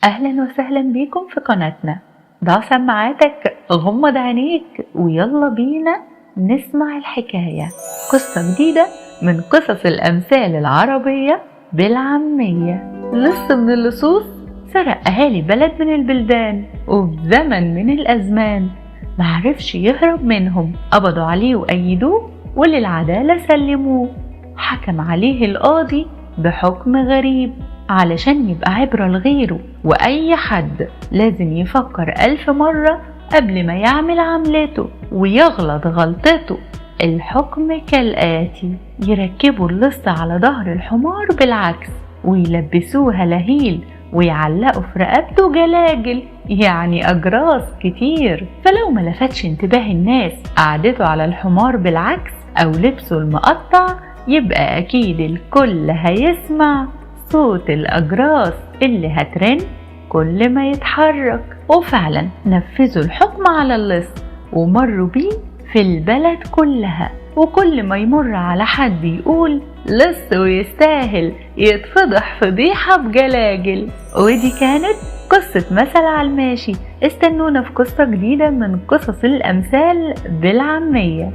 أهلا وسهلا بيكم في قناتنا. ضع سماعاتك، غمض عينيك، ويلا بينا نسمع الحكاية. قصة جديدة من قصص الأمثال العربية بالعامية. لص من اللصوص سرق أهالي بلد من البلدان، وفي زمن من الأزمان معرفش يهرب منهم. قبضوا عليه وأيدوه وللعدالة سلموه. حكم عليه القاضي بحكم غريب علشان يبقى عبرة لغيره، وأي حد لازم يفكر 1000 مرة قبل ما يعمل عملته ويغلط غلطته. الحكم كالآتي: يركبوا اللص على ظهر الحمار بالعكس، ويلبسوه هلاهيل، ويعلقوا في رقبته جلاجل، يعني أجراس كتير. فلو ما لفتش انتباه الناس قعدته على الحمار بالعكس أو لبسه المقطع، يبقى أكيد الكل هيسمع صوت الأجراس اللي هترن كل ما يتحرك. وفعلا نفذوا الحكم على اللص ومروا بيه في البلد كلها، وكل ما يمر على حد يقول لص ويستاهل يتفضح فضيحة بجلاجل. ودي كانت قصة مثل على الماشي. استنونا في قصة جديدة من قصص الأمثال بالعامية.